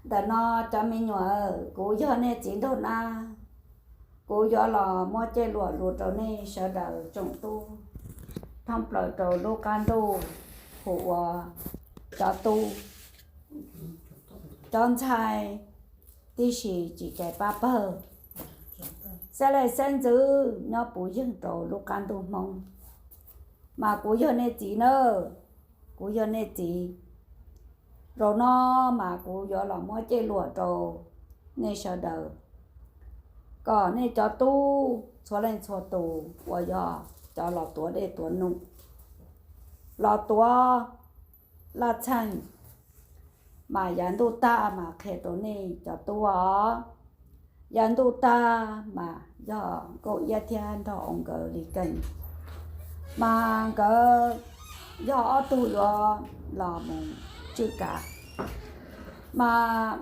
Ntawm no cov me nyuam, kuv yog nej txiv nraug nab, kuv yuav los muab ceg luam lus rau nej sawv daws tsoom tub, thoob plaws rau lub qab ntuj, hu ua cov tub, cov ntxhais, tib si tsis cais pab pawg, xeeb leej xeeb ntxwv nyob puv yeeg rau lub qab ntuj Hmoob. Mas kuv yog nej txiv na, kuv yog nej txiv. Zaum no mas kuv yuav los muab ceg luam rau nej sawv daws, kom nej cov tub txhua leej txhua tus uas yog cov los tuav dej tuav num, los tuav laj txheej, mas yav ntuj tag mas qhia rau nej cov tub os. Yav ntuj tag mas yog Nkauj Iab thiab Nraug Oo nkawd li keej, mas nkawd yog ob tug yuav los mus tswj kav. Mas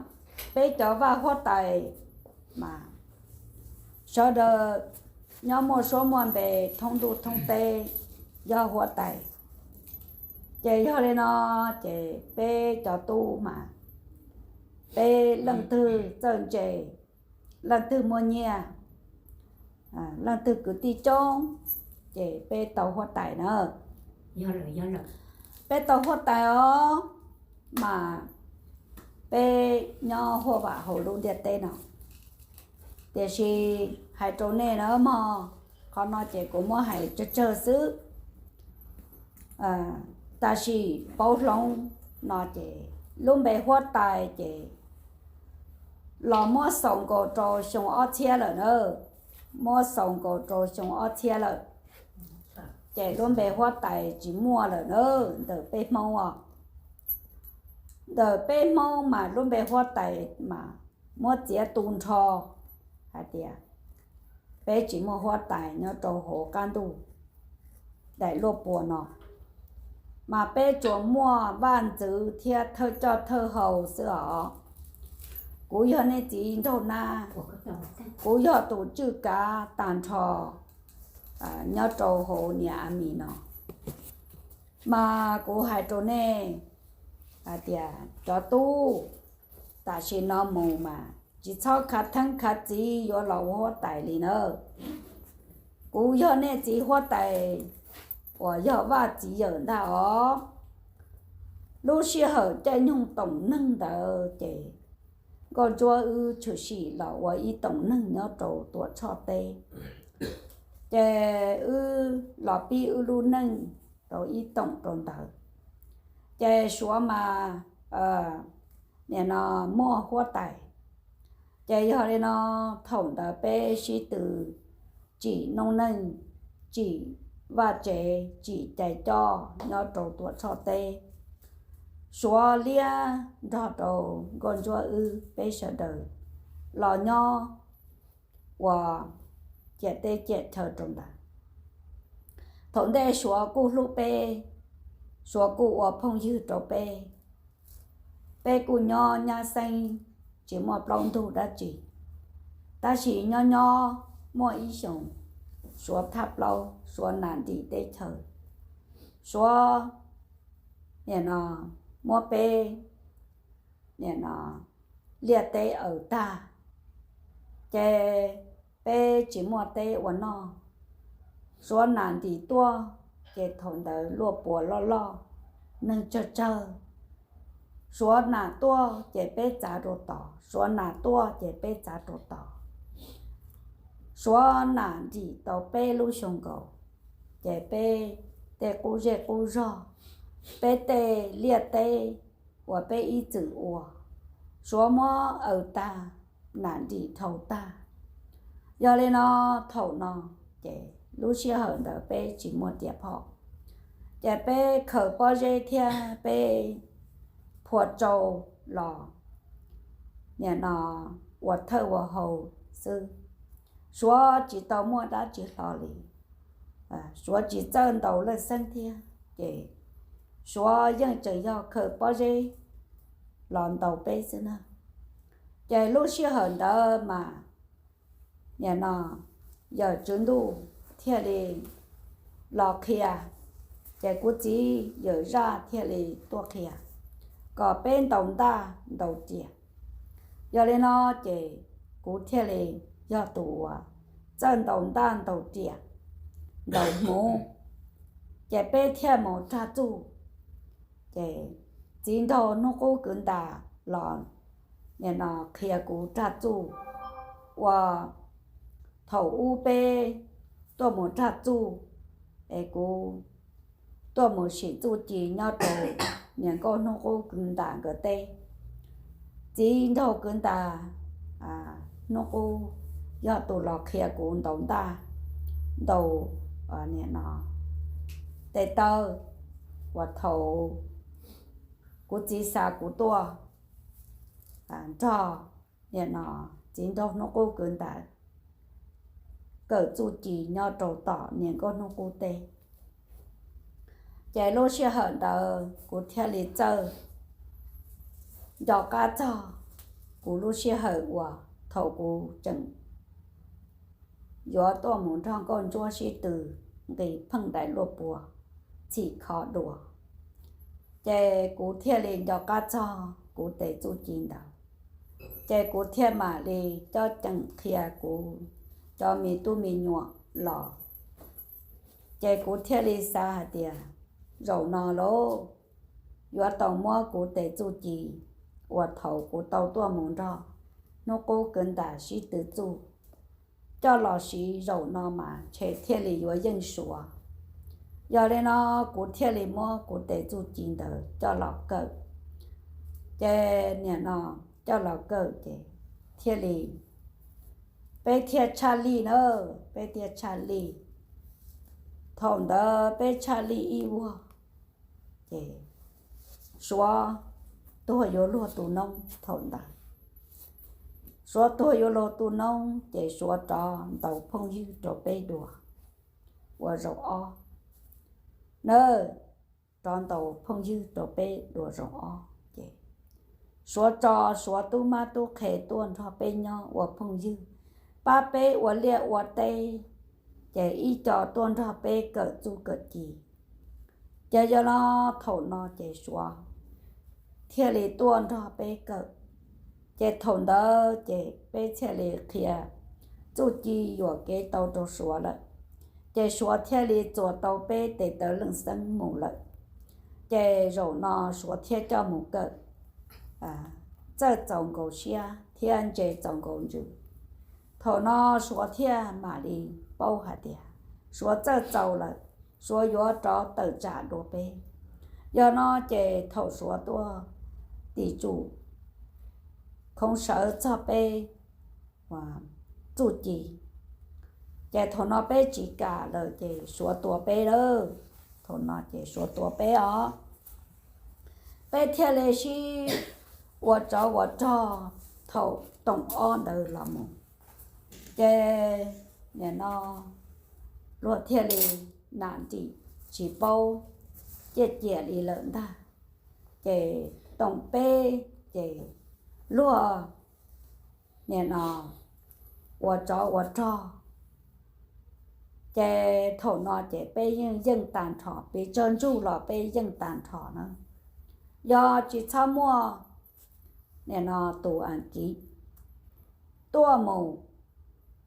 peb cov vaj huab tais mas sawv daws nyob muaj suab muaj npe thoob ntuj thoob teb yog huab tais. Ces yog li no, ces peb cov tub mas peb leej twg txawj ntse, leej twg muaj nyiaj, leej twg kwv tij coob, ces peb tau huab tais na. Peb tau huab tais os, mas peb nyob huaj vam hauv lub ntiaj teb no. Tiam sis hais rau nej na mog, qhov no ces kuv muab hais tsawg tsawg xwb. Tam sim pauv hloov no ces lub npe huab tais ces los muab xaus nkaus rau xyoo ob txhiab lawm na, muab xaus nkaus rau xyoo ob txhiab lawm. Ces lub npe huab tais tsis muaj lawm na, ntawm peb Hmoob os. Ntawm peb Hmoob mas lub npe huab tais mas muab txiav tu nrho hais tias peb tsis muaj huab tais nyob rau hauv qab ntuj daim luaj puas no, mas peb tsuas muaj vaj ntxwv thiab thawj coj thawj hau xwb os. Kuv yog nej txiv nraug nab, kuv yog tus tswj kav tag nrho nyob rau hauv niam a mis no. Mas kuv hais rau nej hais tias cov tub, tam sim no mus mas tsis txhob khav theeb khav txiv yuav los ua huab tais li na. Kuv yog nej txiv huab tais uas yog vaj txiv yawm ntag os. Lub sij hawm caij nyoog toom neeg ntawd ces Nkauj Ntsuab wb tshwm sim los ua ib toom neeg nyob rau Tuam Tshoj teb. Ces wb los pib wb lub neej rau ib toom rau ntawd. Ces Suav mas nim no muaj huab tais. Ces yog li no, thaum ntawd peb sib tw tsim noob neej, tsim vaj tsev, tsim cai coj nyob rau Tuam Tshoj teb. Suav liab nrog rau Nkauj Ntsuab wb peb sawv daws los nyob ua ciam teb ciam chaw rau ntawd. Thaum ntej Suav kuj hlub peb, Suav kuj ua phooj ywg rau peb. Peb kuj nyob nyab xeeb tsis muaj plaub ntug dab tsi, tab sis nyob nyob muaj ib xyoos Suav thab plaub, Suav nam nrim teb chaws, Suav nim no muab peb nim no liaj teb aws tag, ces peb tsis muaj teb ua noj. Suav nam nrim tuaj, ces thaum ntawd luaj puas loj loj, neeg tsawg tsawg. Suav nam tuaj ces peb txav rau tod, Suav nam tuaj ces peb txav rau tod. Suav nam nrim tau peb lub xyoo nkaus, ces peb tej qub zej qub zog, peb tej liaj teb uas peb ib txwm ua, Suav muab aws tag, nam nrim dhau tag. Yog li no, thaum no ces lub sij hawm ntawd peb tsis muaj riam phom, ces peb khaws pob zeb thiab peb phua tsau los nim no ua thawj ua hau xwb. Suav tsis tau muaj dab tsi hlo li. Suav tsis txawj ntaus leej xeeb thiab, ces Suav yeej tseem yog khaws pob zeb los ntaus peb xwb na. Ces lub sij hawm ntawd mas nim no yawm tswv ntuj thiaj li los qhia, ces kuv txiv yawm zaj thiaj li tuaj qhia kom peb ntaus ntaj ntaus riam. Yog li no ces kuv thiaj li yog tus uas txawj ntaus ntaj ntaus riam, ntaus hmuv, ces peb thiaj mus rag txuj. Ces txiv nraug hnub qub kwv ntas los nim no qhia kuv rag txuj, uas thaum ub peb tuaj mus rag txuj, es kuv tuaj mus sim txuj ci nyob rau niam nkauj hnub qub kwv ntas nkawd teb. Txiv nraug kwv ntas hnub qub yog tus los qhia kuv ntaus ntaj, ntaus nim no tes taw, uas thaum kuv txiv xa kuv tuaj nrog nim no txiv nraug hnub qub kwv ntas kawm txuj ci nyob rau tom niam nkauj hnub qub teb. Ces lub sij hawm ntawd kuv thiaj li txawj nco qab txog kuv lub sij hawm uas thaum kuv tseem yuav tuaj mus nrog nkauj ntsuab sib tw nqis pheej daim luaj puas txhim kho dua. Ces kuv thiaj li nco qab txog kuv tes txuj ci ntawd, ces kuv thiaj mam li coj ceem qhia kuv cov me tub me nyuam los. Ces kuv thiaj li xav hais tias zaum no lauj, yuav tau muab kuv tes txuj ci uas thaum kuv tau tuaj mus nrog hnub qub kwv ntas sib tw txuj coj los siv zaum no mas ntshe thiaj li yuav yeej Suav. Yog li no kuv thiaj li muab kuv tes txuj ci ntawd coj los kawm. Ces nim no coj los kawm ces thiaj li peb thiaj tshaj lij na, peb thiaj tshaj lij. Thaum ntawd peb tshaj lij ib vuag, ces Suav tuag yuav luag tu noob thaum ntawd. Suav tuag yuav luag tu noob ces Suav rov ntaus phooj ywg rau peb dua ua zaum ob na, rov ntaus phooj ywg rau peb dua zaum ob ces Suav tso Suav tub mab tub qhe tuaj nrog peb nyob ua phooj ywg, pab peb ua liaj ua teb, ces ib co tuaj nrog peb kawm txuj kawm ci. Ces yog no thaum no ces Suav thiaj li tuaj nrog peb kawm. Ces thaum ntawd ces peb thiaj li qhia txuj ci yuam kev tau rau Suav lawm. Ces Suav thiaj li txuas tau peb tes taw leej xeeb mus lawm. Ces zaum no Suav thiaj coj mus kawm, txawj txaus nkaus siab thiab ntse txaus nkaus ntsws. Thaum no Suav thiaj mam li paub hais tias Suav txawj txaus lawm, Suav yuav rov tawm tsam dua peb. Yog no ces thaum Suav tuaj tim tsum khoov sawv txog peb txuj ci, ces thaum no peb tsis kam lawm ces Suav tua peb lawm. Thaum no ces Suav tua peb os, peb thiaj li sib ua tsov ua rog thaum toom ob ntawd los mus. Ces nim no luag thiaj li nam nrim tsis paub ciaj ciam li lawm ntag. Ces toom peb ces luag nim no ua tsov ua rog. Ces thaum no ces peb yeej yeej tag nrho, pes tsawg ntsuj los peb yeej tag nrho na. Yog tsis txhob muaj nim no tus Askiv tuaj mus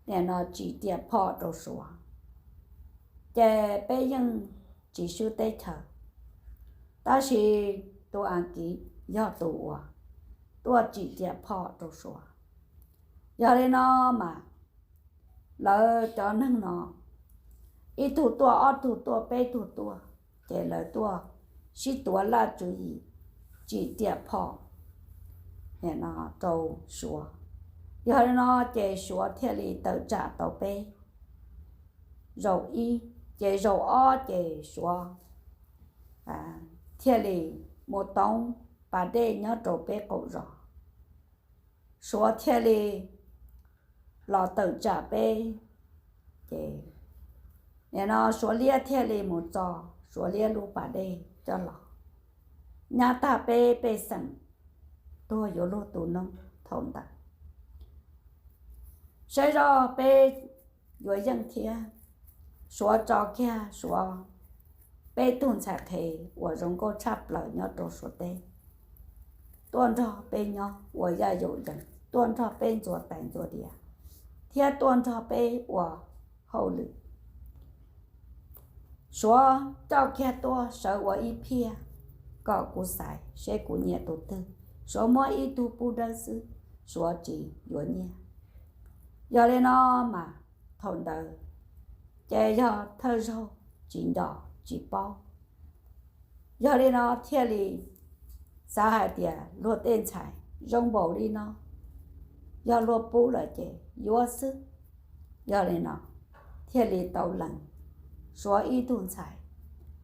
nim no tsim riam phom rau Suav, ces peb yeej tsis swb teb chaws. Tab sis tus Askiv yog tus uas tuaj tsim riam phom rau Suav. Yog li no mas lawv cov neeg no ib tug tuaj, ob tug tuaj, peb tug tuaj, ces lawv tuaj sib tuav laj tswv yim tsim riam phom rau Suav. Yog li no ces Suav thiaj li tawm tsam tau peb zaum ib. Ces zaum ob ces Suav thiaj li mus toov pas dej nyob rau peb qaum zos. Suav thiaj li los tawm tsam peb, ces nim no Suav liab thiaj li mus txo Suav liab lub pas dej coj los, nyab tag peb pej xeem tuag yuav luag tu noob thaum ntawd. Saib zoj peb yuav yeej thiab. Suav tso kiag Suav peb tug ntxhais qhev uas zoo nkauj tshaj plaws nyob rau Suav teb tuaj nrog peb nyob ua yaj yaum yees. tuaj nrog peb ntxuav tais ntxuav diav, thiab tuaj nrog peb ua hauj lwm. Suav coj kiag tuaj sawv ua ib phiaj kom kuv xaiv seb kuv nyiam tus twg. Suav muab ib tug pub dawb xwb, Suav tsis yuav nyiaj. Yog li no mas thaum ntawd ces yog thawj zaug tsis nco tsis paub. Yog li no thiaj li xav hais tias luag tej ntxhais zoo npaum li no, yog luag pub lawm ces yuav xwb. Yog li no thiaj li tau lees Suav ib tug ntxhais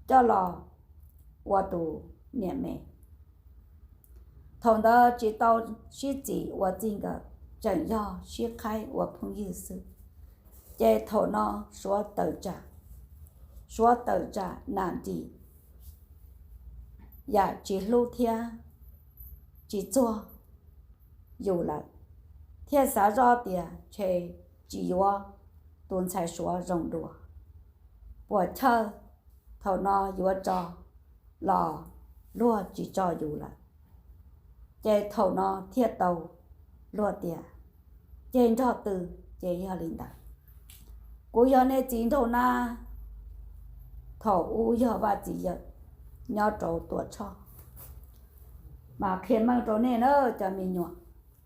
coj los ua tus niam me. Thaum ntawd tsis tau sib txis ua txij nkawm, tseem yog sib qhaib ua phooj ywg xwb. Ces thaum no Suav tawm tsam, Suav tawm tsam nam nrim, yam tsis hlub thiab tsis txuag yus lawm, thiaj xav zoj tias ntshe tsis yuav tus ntxhais Suav zoo dua, puas chawj thaum no yuav tso los luag tsis tso yus lawm. Ces thaum no thiaj tau luag tias ceg nrog tw, ces yog li ntawd. Kuv yog nej txiv nraug nab, thaum ub yog Vaj Txiv Yawm nyob rau Tuam Tshoj. Mas qhia meej rau nej na cov me nyuam,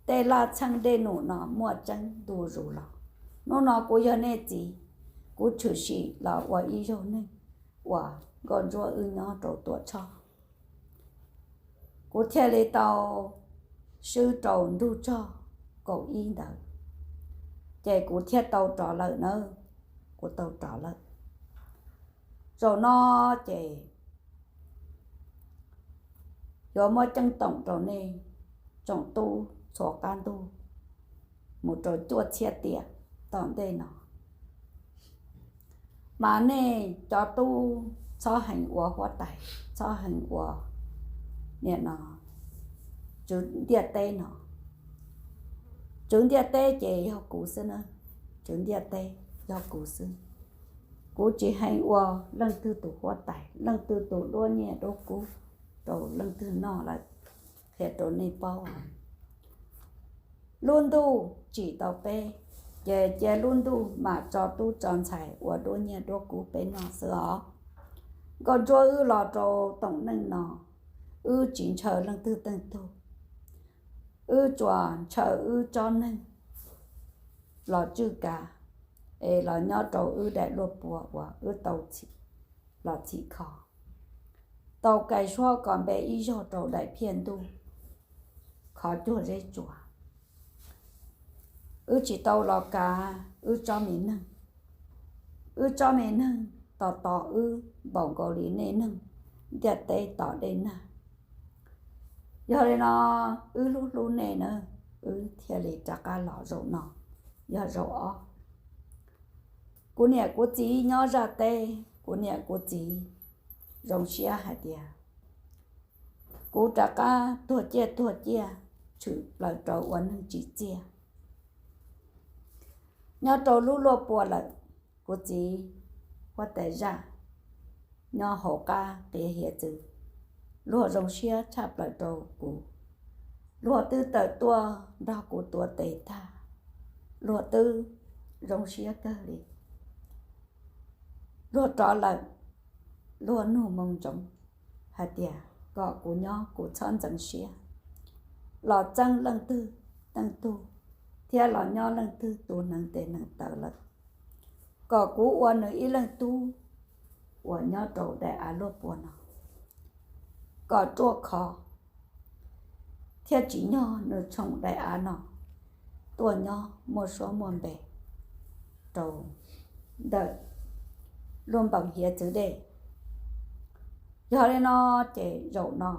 tej laj txheej dej num no muaj tseeb ntu zus los. Hnub no kuv yog nej txiv, kuv tshwm sim los ua ib zaug neeg uas Nkauj Ntsuab wb nyob rau Tuam Tshoj. Kuv thiaj li tau swb rau ntuj tsog kaum ib ntawd, ces kuv thiaj tau rov lawm nawb, kuv tau rov lawm. Zaum no ces yuav muab ceeb toom rau nej tsoom tub txhua qab ntuj mus rau cuaj txhiab tiam tom ntej no. Mas nej cov tub txhob heev ua huab tais, txhob heev ua nim no tswv ntiaj teb no. Tswv ntiaj teb ces yog kuv xwb na, tswv ntiaj teb yog kuv xwb. Kuv tsis heev ua leej twg tus huab tais, leej twg tus duab nyiaj duab kub rau leej twg noj lawm. Qhia rau nej paub, lub ntuj tsim tau peb, ces cia lub ntuj mam tso tub tso ntxhais ua duab nyiaj duab kub peb noj xwb os. Nkauj Ntsuab wb los rau toom neej no, wb tsis ntshaw leej twg teej tug, wb tsuas ntshaw wb tsob neeg los tswj kav, es los nyob rau wb daim luaj pua uas wb tau los txhim kho, tau kais suab kos npe ib zaug rau daim phiaj ntuj khov cuag zeb tsuas. Wb tsis tau los kav wb tsob me neeg. Wb tsob me neeg tos tos wb npaum nkaus li nej neeg ntiaj teb tos dej nag. Yog li no, wb hlub hlub nej na, wb thiaj li rov qab los zaum no, yog zaum ob. Kuv niam kuv txiv nyob zaj teb, kuv niam kuv txiv zoo siab hais tias kuv rov qab tuag ciaj tuag ciaj, tshwm plaws rau ua neeg tsim txiaj. Nyob rau lub luaj pua lawm, kuv txiv huab tais zaj nyob hauv qab qiav hiav txwv, luag zoo siab tshaj plaws rau kuv. Luag twb tawm tuaj nrog kuv tuav tes tag, luag twb zoo siab kawg li. Luag rov lawm, luag nug moo ntsoov hais tias kom kuv nyob kuv txhob ntxeev siab, los txeeb leej twg teej tug, thiab los nyob leej twg tus hneev tes hneev taw lawm, kom kuv ua nws ib leej tub uas nyob rau daim av luaj pua no, kom ruaj khov thiab tsim nyog nws tshoom daim av no tuaj nyob muaj suab muaj npe rau ntawm luaj npees hiav txwv dej. Yog li no ces zaum no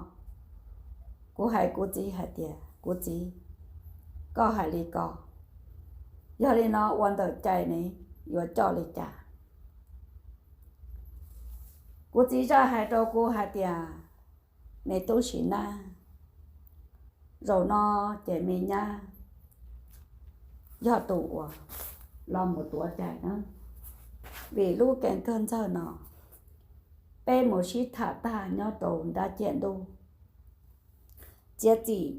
kuv hais kuv txiv hais tias, kuv txiv, koj hais li ko, yog li no ua ntawm cai ne yuav coj li cas? Kuv txiv zaj hais rau kuv hais tias, me tub Sim Nab, zaum no ces me nyab yog tus uas los mus tuav cai na, vim lub kees kawg ntxawg no peb mus sib tham tag nyob rau nrab ciam ntuj, txiav txim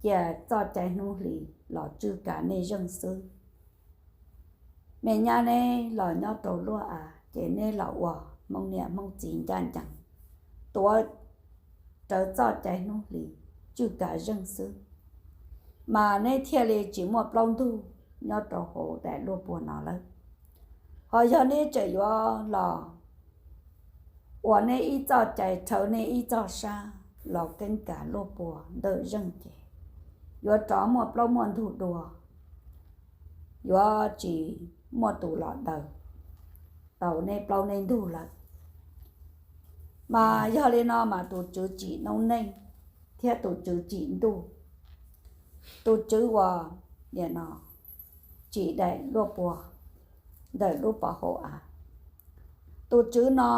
cia txoj cai hnub hlis los tswj kav nej zeej xwb. Me nyab neb los nyob rau luaj av ces neb los ua Hmoob niam Hmoob txiv ncaj ncees, tuav rawv txoj cai hnub hlis tswj kav zeej xwb, mas neb thiaj li tsis muaj plaub ntug nyob rau hauv daim luaj puas no lawm. Ho yog neb tseem yuav los ua neb ib txoj cai rhawv neb ib txoj sab los keeb kav luaj puas ntawm zeej ces yuav rov muaj plaub muaj ntug dua, yuav tsis muaj tus los daws tau neb plaub neb ntug lawm. Mas yog li no mas tus tswv tsim noob neej thiab tus tswv tsim ntuj, tus tswv uas nim no tsim daim luaj puas ntawm lub pov haum av, tus tswv no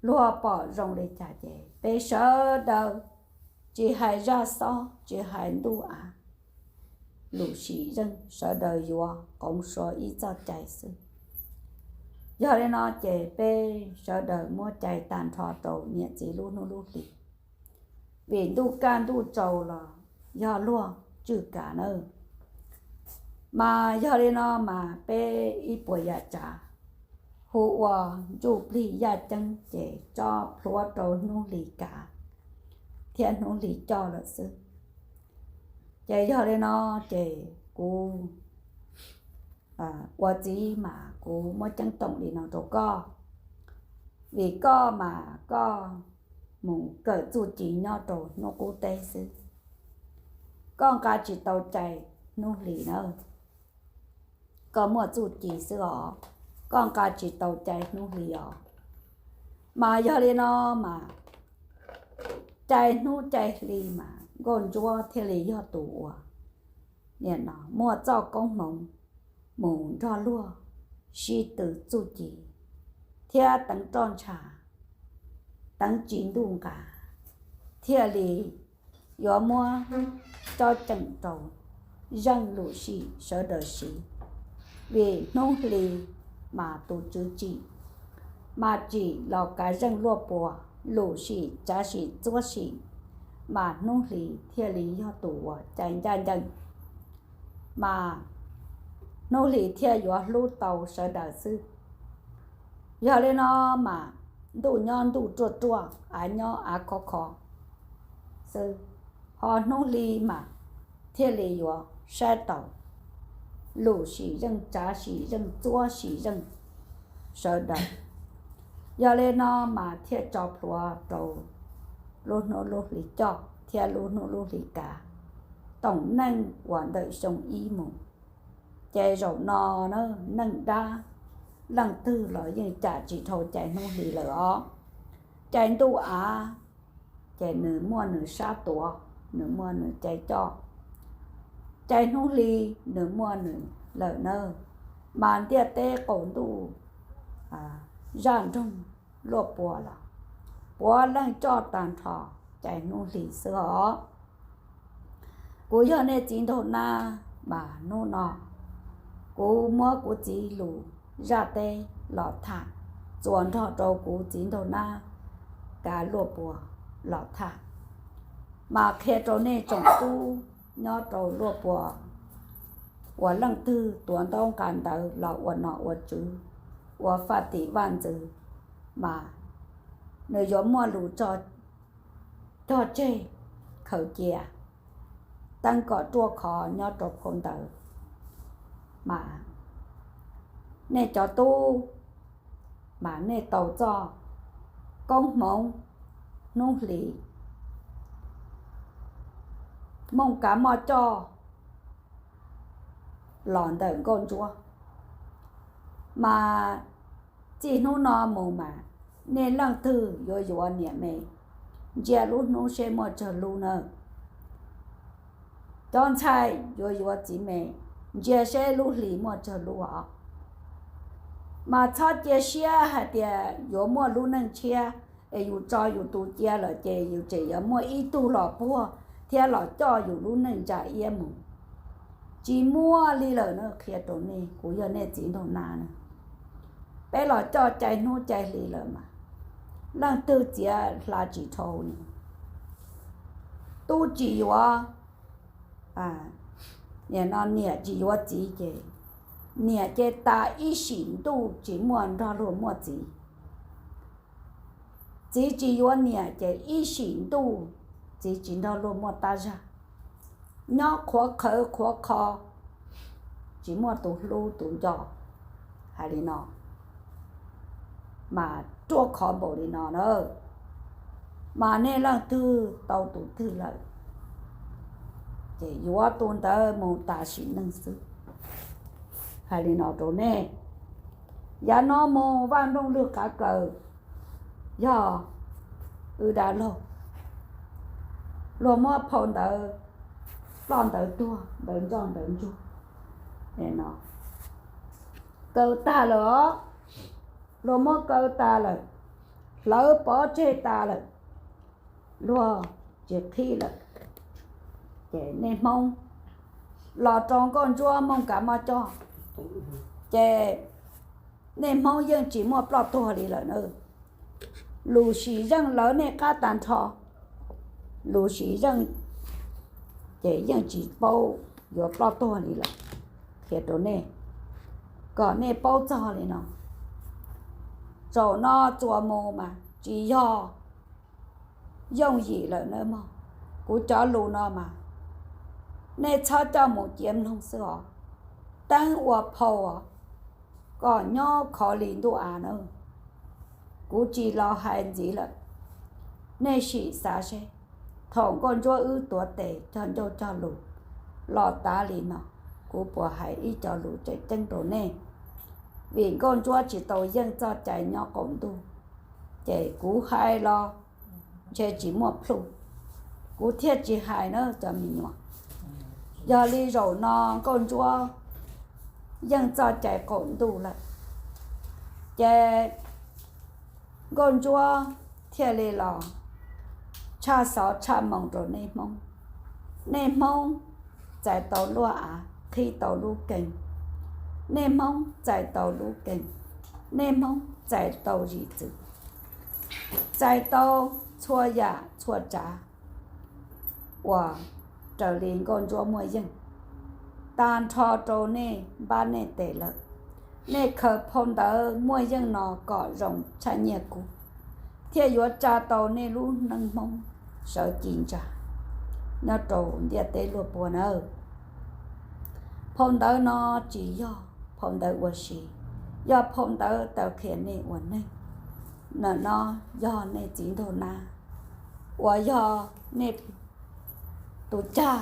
luag pom zoo li cas ces peb sawv daws tsis hais zaj xob tsis hais ntuj av, lus sim zeej sawv daws yuav qoov suav ib txoj cai xwb. Yog li no ces peb sawv daws muab cai tag nrho rau niam txiv lub hnub lub hlis, vim ntuj kaj ntuj tsaus los yog luag tswj kav nawb. Mas yog li no mas peb ib puas yam tsav hu ua ntsuj plig yaj ceeb ces tso plhuav rau hnub hlis kav thiab hnub hlis coj lawm xwb. Ces yog li no ces kuv ua txiv mas kuv muab ceeb toom li no rau koj, vim koj mas koj mus kawm txuj ci nyob rau hnub qub teb xwb, koj nqa tsis tau cai hnub hlis na. Koj muaj txuj ci xwb os, koj nqa tsis tau cai hnub hli os. Mas yog li no mas cai hnub cai hli mas Nkauj Ntsuab thiaj li yog tus uas nim no muaj txoj koob hmoov mus nrog luag sib tw txuj ci thiab teev roj ntsha, teev ci ntuj nqa, thiaj li yuav muab cob ceem rau zeej lus sim sawv daws siv. Vim hnub hli mas tus tswv tsim, mas tsim los kav zeej luaj puas, lus sim tsav sim txuab sim, mas hnub hli thiaj li yog tus uas cai ncaj ncees, mas hnub hli thiaj yuav hlub tau sawv daws xwb. Yog li no mas ntuj nyob ntuj ruaj ruaj, av nyob av khov kho xwb, ho hnub hli mas thiaj li yuav saib taus lus sim zeej tsav sim zeej txuab sim zeej sawv daws. Yog li no mas thiaj tso plhuav rau lub hnub lub hli coj thiab lub hnub lub hli kav toom neej uas ntawm xyoo ib mus. Ces zaum no na, neej dab leej twg los yeej cam tsis dhau cai hnub hli lawm os. Cai ntuj av ces nws muaj nws sab tuav, nws muaj nws cai coj. Cai hnub hli nws muaj nws lawm na, mas ntiaj teb qaum ntuj, zaj nroog luaj puas los puav leej coj tag nrho cai hnub hli xwb os. Kuv yog nej txiv nraug nab, mas hnub no kuv muab kuv txiv lus zaj teb los tham, txuas nrog rau kuv txiv nraug nab kav luaj puas los tham, mas qhia rau nej tsoom tub nyob rau luaj puas uas leej twg tuav ntaub nqa ntawv los ua nom ua tswv, ua faj tim vaj ntxwv, mas nws yuav muaj lus tso cog tseg khaws cia, teeb kom ruaj khov nyob rau phau ntawv. Mas nej cov tub, mas nej tau txoj koob hmoov hnub hlis mooj kav moj coj los ntawm Nkauj Ntsuab. Mas txij hnub no mus mas nej leej twg yuav yuav niam me, ntsia lub hnub seb muaj tsawg lub nawb. Cov ntxhais yuav yuav txiv me, ntsia seb lub hlis muaj tsawg lub os. Mas txhob cia siab hais tias yuav muaj lub neej tshiab es yus tso yus tus cia lawm ces yus tseem yuav muaj ib tug los puag thiab los coj yus lub neej ntsa iab mus. Tsis muaj li lawm na, qhia rau nej, kuv yog nej txiv nraug nab na. Peb los coj cai hnub cai hli lawm mas leej twg txiav hla tsis dhau li. Tub tsis yuav nim no niam tsis yuav txiv ces niam ces tas ib sim ntuj tsis muaj nrog luag muaj txiv. Txiv tsis yuav niam ces ib sim ntuj txiv tsis nrog luag muaj tab zaj, nyob qhuav qhawv qhuav qho, tsis muaj tus hlub tus nco, hais li no. Mas ruaj khov npaum li no na, mas nej leej twg tau tus twg lawm ces yuav tus ntawd mus tas sim neej xwb. Hais li no rau nej, yav no mus vaj nrooj lwg qav kaws, yog wb dab laug, luag muab phau ntawv, ploj ntawv tuag ntawv ntsoj ntawv ntsuag, kaw tag lawm os, luag muab kaw tas lawm, hlawv pov tseg tas lawm, luag tsis qhib lawm. Ces nej Hmoob los rau Nkauj Ntsuab Mooj Kav Mob coj, ces nej Hmoob yeej tsis muaj ploj tuag li lawm na. Lus sim zeej lawv nej qab tag nrho, lus sim zeej ces yeej tsis paub yuav ploj tuag li lawm. Qhia rau nej, kom nej paub txog li no. Zaum no txuas mus mas tsis yog yooj yim lawm nawb mog. Kuv cov lus no mas nej txhob coj mus cia mloog xwb os. Teeb ua phau os, kom nyob khov li ntuj av na. Kuv tsis los hais ntxiv lawm, nej sim xav seb thaum Nkauj Ntsuab wb tuav tes cog ncauj cog lus los tas li no, kuv puas hais ib co lus tseem ceeb rau nej. Vim Nkauj Ntsuab tsis tau yeej txoj cai nyob qaum ntuj, ces kuv hais los ntshe tsis muaj plhu, kuv thiaj tsis hais na cov me nyuam. Yog li zaum no Nkauj Ntsuab yeej txoj cai qaum ntuj lawm, ces Nkauj Ntsuab thiaj li los tshaj xov tshaj moos rau nej Hmoob. Nej Hmoob txais tau luaj av qhib tau lub kees, nej Hmoob txais tau lub kees, nej Hmoob txais tau zim txwv, txais tau txhua yam txhua tsav uas raws li Nkauj Ntsuab muaj yeej, tag nrho rau nej npab nej tes lawm. Nej khaws phau ntawv muaj yeej no kom zoo tshaj nyiaj kub, thiaj yuav tsa tau nej lub neej Hmoob sawv ci ntsa nyob rau ntiaj teb luaj puag nawb. Phau ntawv no tsis yog phau ntawv ua si, yog phau ntawv taw qhia nej ua neeg. Ntawm no yog nej txiv nraug nab uas yog nej tus cag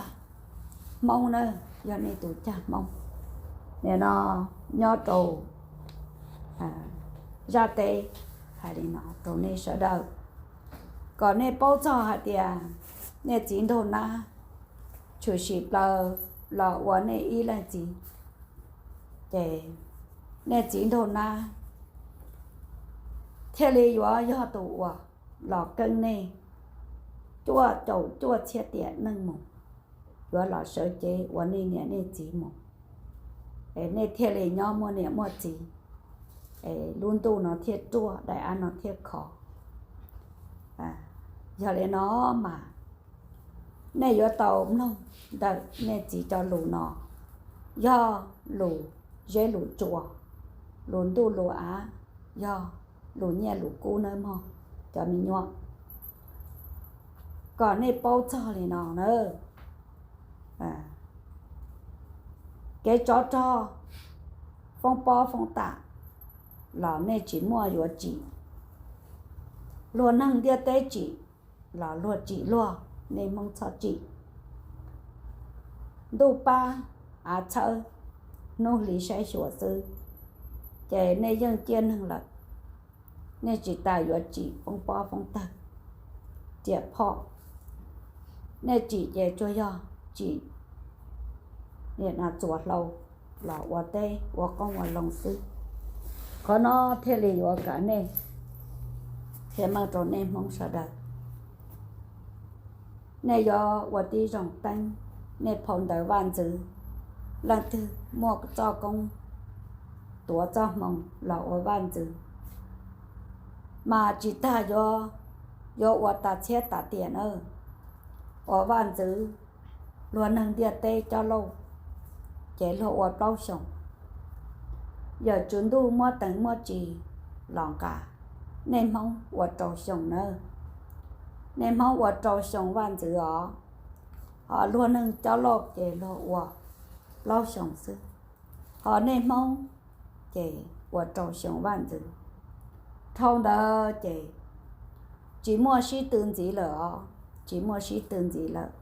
Hmoob na, yog nej tus cag Hmoob. Nim no nyob rau zaj teb hais li no rau nej sawv daws, kom nej paub txog hais tias nej txiv nraug nab tshwm sim plaws los ua nej ib leej txiv, ces nej txiv nraug nab thiaj li yuav yog tus uas los keeb nej cuaj caum cuaj txhiab tiam neej mus, yuav los sawv cev ua nej niam nej txiv mus, es nej thiaj li nyob muaj niam muaj txiv, es lub ntuj no thiaj ruaj, daim av no thiaj khov. Yog li no mas nej yuav tau mloog ntawm nej txiv cov lus no, yog lus zeb lus tsua, lus ntuj lus av, yog lus nyiaj lus kub nawb mog cov me nyuam. Kom nej paub txog li no na, kev tsov rog foob pob foob tam los nej tsis muaj yuav tsim. Luag neeg ntiaj teb tsim los luag tsim luag, nej Hmoob txhob tsim. Ntuj pab av txhawb, hnub hli saib xyuas xwb, ces nej yeej ciaj neeg lawm. Nej tsis tas yuav tsim foob pob foob tawg, riam phom. Nej tsim ces tsuas yog tsim txuas hlau los ua teb ua qoob ua loo xwb. Qhov no thiaj li yuav kav nej, thiaj meej rau nej Hmoob sawv daws. Nej yuav ua tib zoo teeb nej phau ntawv vaj ntxwv, leej twg muaj txoj koob tuav txoj hmoo los ua vaj ntxwv, mas tsis tas yuav, yuav ua tas txhiab tas tiam na. Ua vaj ntxwv luag neeg ntiaj teb coj lauj, ces luag ua plaub xyoos. Yawm tswv ntuj muab teev muab tsis los nqa, nej Hmoob ua rau xyoo nawb. Nej Hmoob ua rau xyoo vaj ntxwv os. Ho luag neeg coj lauj ces luag ua plaub xyoos xwb. Ho nej Hmoob ces ua rau xyoo vaj ntxwv. Dhau ntawd ces tsis muaj sib tw ntxiv lawm os, tsis muaj sib tw ntxiv lawm.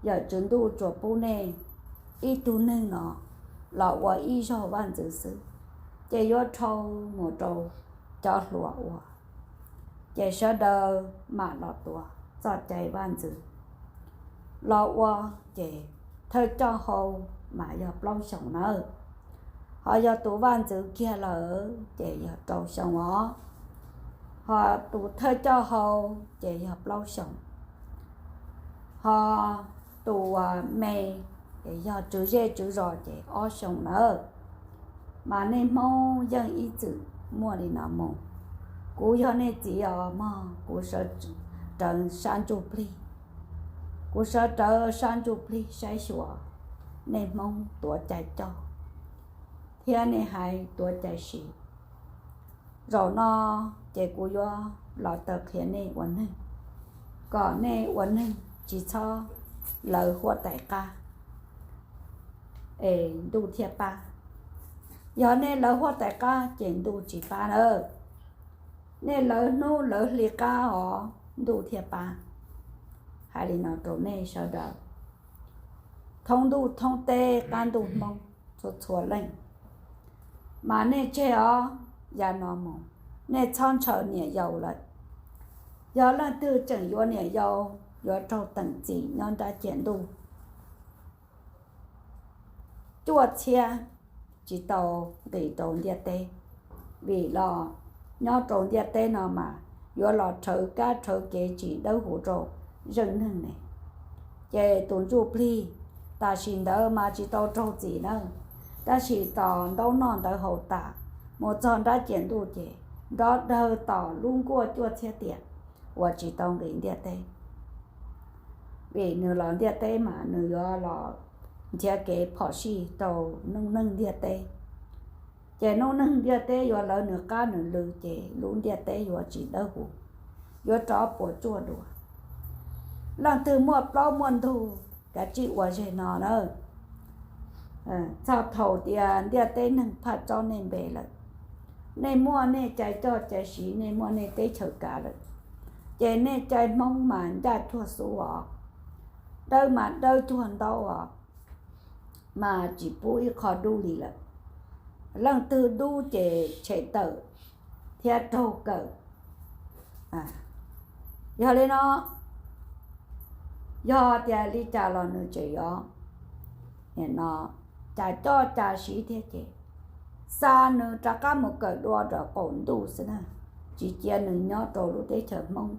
Yawm tswv ntuj tsuas pub nej ib tug neeg no los ua ib zaug vaj ntxwv xwb, ces yuav dhau mus rau cov hluas ua, ces sawv daws mam los tuav txoj cai vaj ntxwv los ua, ces thawj coj hau mas yog plaub xyoos nawb. Ho yog tus vaj ntxwv kiag lawm ces yog rau xyoo os. Ho tus thawj coj hau ces yog plaub xyoos. Ho tus me yog tswv zej tswv zos ces ob xyoos nawb. Mas nej Hmoob yeej ib txwm muaj li no mus. Kuv yog nej txiv os mog, kuv sawv rawv sab ntsuj plig, kuv sawv rawv sab ntsuj plig saib xyuas nej Hmoob tuav cai coj thiab nej haiv tuav cai siv. Zaum no ces kuv yuav los taw qhia nej ua neeg, kom nej ua neeg tsis txhob lawv huab tais qab es ntuj thiaj pab. Yog nej lawv huab tais qab ces ntuj tsis pab nawb. Nej lawv hnub lawv hli qab os ntuj thiaj pab. Hais li no rau nej sawv daws thoob ntuj thoob teb qab ntuj Hmoob txhua txhua leej. Mas nej tseg os, yav no mus nej txhob ntshaw niam yau lawm. Yog leej twg tseem yuav niam yau, yuav raug teem txim nyob nrab ciam ntuj, cuaj txhiab tsis tau nqis rau ntiaj teb, vim los nyob rau ntiaj teb no mas yuav los rhawv kab rhawv kev tsis dawb huv rau zeej neeg ne. Ces tus ntsuj plig tam sim ntawd mas tsis tau raug txim na, tab sis tos ntaub noj ntawv haus tas mus txog nrab ciam ntuj ces nrov dawg tos lub nkuaj cuaj txhiab tiam uas tsis tau nqis ntiaj teb. Vim nws los ntiaj teb mas nws yuav los nrhiav kev phom sij rau noob neej ntiaj teb. Ces noob neej ntiaj teb yuav lawv nws qab nws lw ces lub ntiaj teb yuav tsis dawb huv, yuav rov puas tsuaj dua. Leej twg muaj plaub muaj ntug kav tsij ua zej no na. Txog thaum tias ntiaj teb neeg phaj tsob nej npe lawm, nej muaj nej cai coj cai siv, nej muaj nej teb chaws kav lawm, ces nej cai Hmoob mas ncaj cuag xub os, dawb mas dawb cuag ntaub os, mas tsis pub ib qho dub li lawm. Leej twg dub ces tshem tawm thiab raug kawm. Yog li no, yog tias li cas los nws tseem yuav no cas coj cas siv thiab ces xa nws rov qab mus kawm dua rau qaum ntuj xwb na, tsis cia nws nyob rau lub teb chaws Hmoob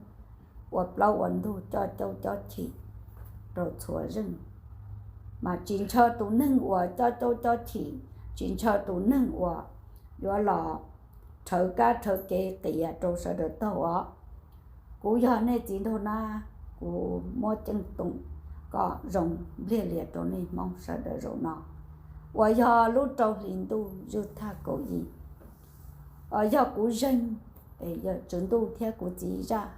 ua plaub ua ntug coj caub cob chim rau txhua zeej. Mas tsis ntshaw tus neeg uas coj caub cob chim, tsis ntshaw tus neeg uas yuav los rhawv kab rhawv kev qias rau sawv daws taug os. Kuv yog nej txiv nraug nab, kuv muab ceeb toom kom zoo npliag lias rau nej Hmoob sawv daws zaum no uas yog lub rau hli ntuj zwj thaj kaum yim, yog kuv zeeg, yawm tswv ntuj thiab kuv txiv zaj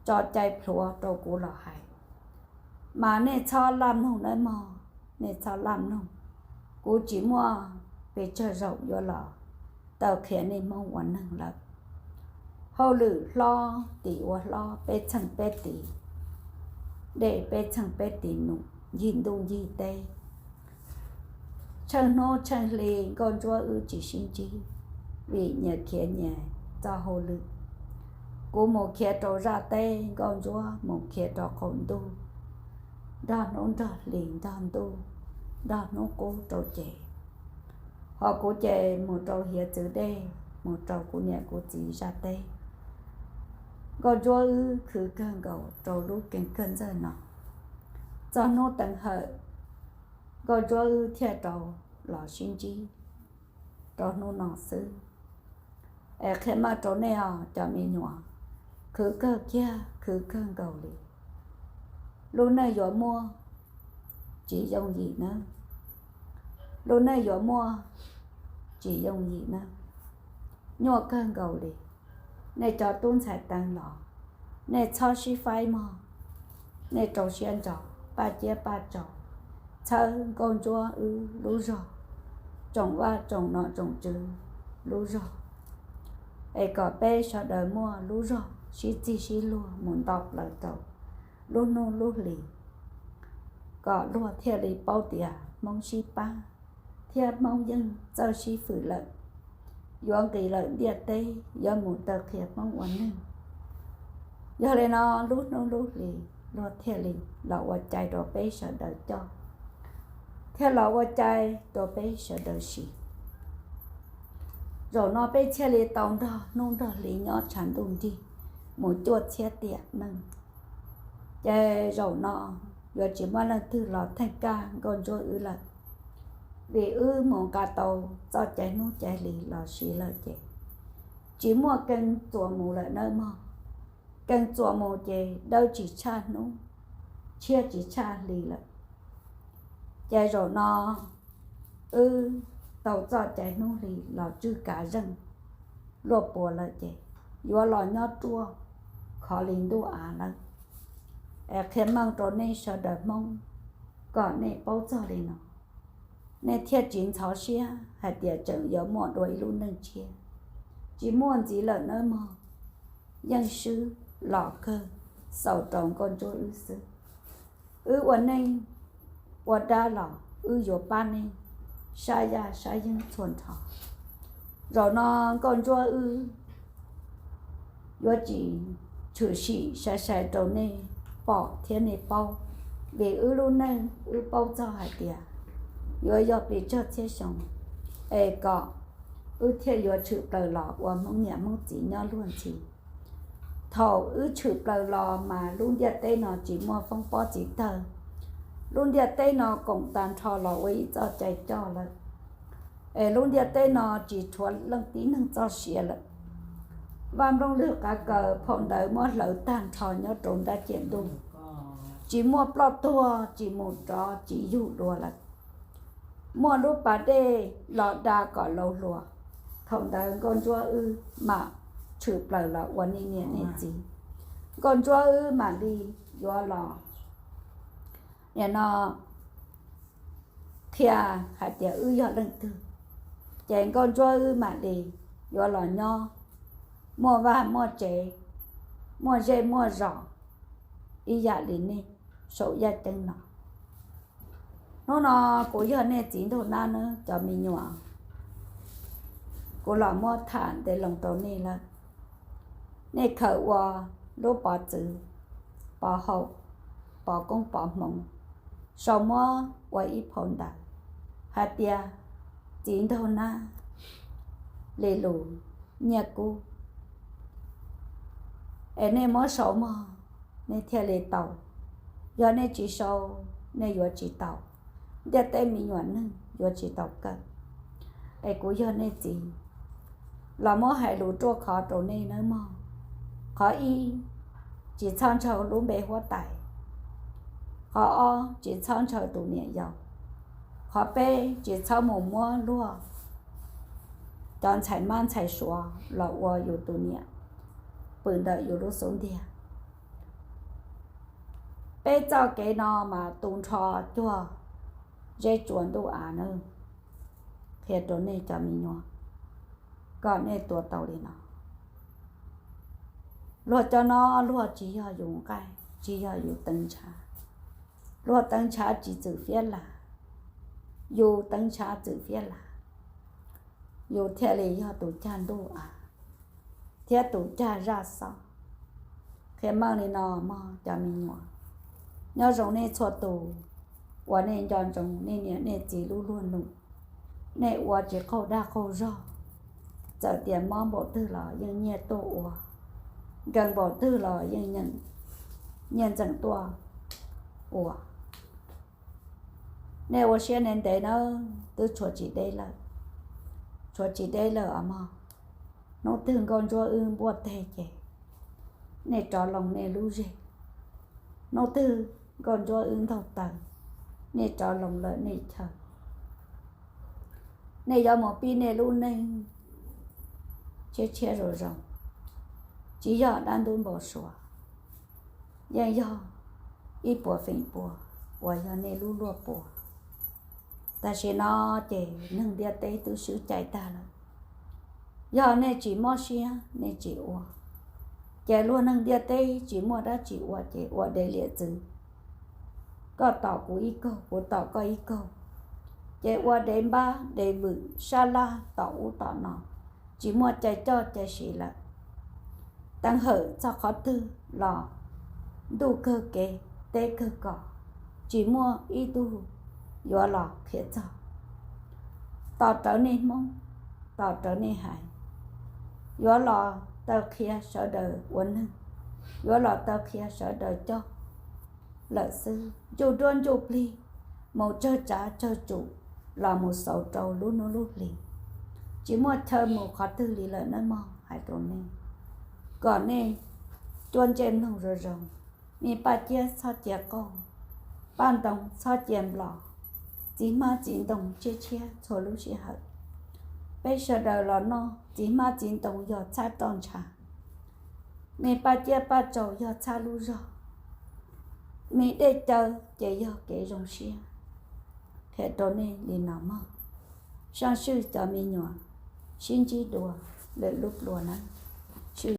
tso cai plhuav rau kuv los hais. Mas nej txhob laj mloog nawb mog, nej txhob laj mloog. Kuv tsis muaj pes tsawg zaum yuav los taw qhia nej Hmoob ua neeg lawm. Hauj lwm hlob tim ua hlob, peb txheej peb tiv dej, peb txheej peb tiv num, ncig ntuj ncig teb, tsheej hnub tsheej hli nkauj ntsuab wb tsis sib ntsib, vim nyias khiav nyias txoj hauj lwm. Kuv mus khiav rau zaj teb, nkauj ntsuab mus khiav rau qaum ntuj, nrog hnub nrog hli nrog ntuj, nrog hnub qub rau ces. Ho kuv ces mus rau hiav txwv dej, mus rau kuv niam kuv txiv zaj teb. Nkauj ntsuab wb khwv kawg nkaus rau lub keeb kawg ntxawg no. Txog hnub teev hawm, nkauj ntsuab wb thiaj rau los sib ntsib rau hnub no xwb. Es qhia maj rau nej os cov me nyuam, khwv kawg kiag khwv kawg nkaus li. Lub neej yuav muaj tsis yooj yim nawb. Lub neej yuav muaj tsis yooj yim nawb. Nyuaj kawg nkaus li. Nej cov tub ntxhais teev los, nej txhob sib faib mog. Nej rau siab ntso, paj ciab paj tsaus, txhawb nkauj ntsuab wb lub zog, tsoom vaj tsoom nom tsoom tswv lub zog, es kom peb sawv daws muaj lub zog sib txig sib luag mus nto plaws rau lub hnub lub hlis, kom luag thiaj li paub tias Hmoob sib pab thiab Hmoob yeej txawj sib fwm lawm, yuav nqis lawm ntiaj teb yuav mus taw qhia Hmoob ua neeg. Yog li no lub hnub lub hlis luag thiaj li los ua cai rau peb sawv daws coj, thiab los ua cai rau peb sawv daws siv. Zaum no peb thiaj li tau nrog hnub nrog hli nyob tshav ntuj nrig mus cuaj txhiab tiam neej. Ces zaum no yuav tsis muaj leej twg los theej kaj nkauj ntsuab wb lawm, vim wb mus nqa tau txoj cai hnub cai hli los siv lawm ces tsis muaj keeb txuas mus lawm nawb mog. Keeb txuas mus ces dawb tsis tshaj hnub, tshiab tsis tshaj hli lawm. Ces zaum no wb tau txoj cai hnub hli los tswj kav zeej luaj puas lawm ces yuav los nyob ruaj khov li ntuj av lawm. Es qhia meej rau nej sawv daws Hmoob kom nej paub txog li no, nej thiaj tsis ntxhov siab hais tias tseem yuav muaj dua ib lub neej tshiab. Tsis muaj ntxiv lawm nawb mog, yeej swb los kawg xaus rau nkauj ntsuab wb xwb. Wb ua neej ua dab los wb yuav pab nej sab yaj sab yeeb txhua nrho. Zaum no nkauj ntsuab wb yuav tsis tshwm sim sai sai rau nej pom thiab nej paub, vim wb lub neej wb paub txog hais tias yuav yog pes tsawg txhiab xyoo, es kom wb thiaj yuav tshwm plaws los ua Hmoob niam Hmoob txiv nyob luag ntxhi. Thaum wb tshwm plaws los mas lub ntiaj teb no tsis muaj foob pob txiv tawg, lub ntiaj teb no koom tag nrho los ua ib txoj cai coj lawm, es lub ntiaj teb no tsis rhuav leej tib neeg txoj sia lawm. Vaj nplooj lwg qav kaws phau ntawv muab hlawv tag nrho nyob rau nrab ciam ntuj, tsis muaj ploj tuag, tsis mus rov, tsis yug dua lawm. Muaj lub pas dej los da kom laus hluas, thaum ntawd nkauj ntsuab wb mam tshwm plaws los ua nej niam nej txiv. Nkauj ntsuab wb mam li yuav los, nim no qhia hais tias wb yog leej twg, ces nkauj ntsuab wb mam li yuav los nyob muaj vaj muaj tsev, muaj zej muaj zos ib yam li nej saum yaj ceeb no. Hnub no kuv yog nej txiv nraug nab nawb cov me nyuam, kuv los muab tham ntev loo rau nej lawm. Nej khaws ua lub pov txwv, pov haum, pov koob pov hmoov, sau muab ua ib phau ntawv hais tias txiv nraug nab li lus nyiaj kub, es nej muab sau mog, nej thiaj li tau. Yog nej tsis sau, nej yuav tsis tau, ntiaj teb me nyuam neeg yuav tsis tau kawm. Es kuv yog nej txiv los muab hais lus ruaj khov rau nej nawb mog. Qhov ib, tsis txhob ntshaw lub npe huab tais. Qhov ob, tsis txhob ntshaw tus niam yau. Qhov peb, tsis txhob mus muab luag cov ntxhais mab ntxhais suav los ua yus tus niam pw ntawm yus lub xub ntiag. Peb txoj kev no mas tu nrho cuag zeb tsua ntuj av nawb. Qhia rau nej cov me nyuam kom nej tuav tau li no. Luag cov no luag tsis yog yus nqaij, tsis yog yus teev ntshav. Luag teev ntshav tsis txwm fiab las, yus teev ntshav txwm fiab las, yus thiaj li yog tus cag ntuj av thiab tus cag zaj xob. Qhia meej li no mog cov me nyuam. Nyob zoo nej txhua tus uas nej nco ntsoov nej niam nej txiv lub luag num, nej ua tsis qaug dag qaug zog. Txawm tias mob npaum twg los yeej nyiaj tuaj ua, nkees npaum twg los yeej nyiaj ntxeem tuaj ua. Nej ua siab ntev ntev nawb, twb tshuav tsis deb lawm, tshuav tsis deb lawm os mog. Hnub twg nkauj ntsuab wb npuaj teg ces nej rov loo nej lub zej. Hnub twg nkauj ntsuab wb ntaug taw, nej rov loo lawm nej chaw, nej yuav mus pib nej lub neej tshiab tshiab zoo zoo, tsis yog dab ntub npau suav, yeej yog ib puas feem pua uas yog nej lub luaj pua. Tam sim no ces neeg ntiaj teb twb swb cai tag lawm. Yog nej tsis mob siab nej tsis ua, ces luag neeg ntiaj teb tsis muaj dab tsi ua ces ua dev liam txwv, koj tom kuv ib kaug kuv tom koj ib kaug, ces ua dev npab dev vwm sab laj tom ub tom no, tsis muaj cai coj cai siv lawm. Teev hawm txog qhov twg los ntuj kawg kev teb kawg kom, tsis muaj ib tug yuav los qhia txog. Tos rawv nej hmoob, tos rawv nej hais, yuav los taw qhia sawv daws ua neeg, yuav los taw qhia sawv daws coj lawm xwb. Ntsuj duab ntsuj plig mus tsawg tsav tsawg tsum los mus xaus rau lub hnub lub hlis, tsis muaj chaw mus qhov twg li lawm nawb mog, hais rau nej, kom nej cuab ntsej mloog zoo zoo. Me Paj Ciab txhob cia qoj, Paj Ntoo txhob cia nplos, txiv hmab txiv ntoo tshiab tshiab txhua lub sij hawm. Peb sawv daws los noj txiv hmab txiv ntoo yog txhab roj ntsha, me Paj Ciab Paj Tsaus yog txhab lub zog, me dej cawv ces yog kev zoo siab. Qhia rau nej li no mog, sab swj cov me nyuam, sib ntsib dua lwm lub plua na.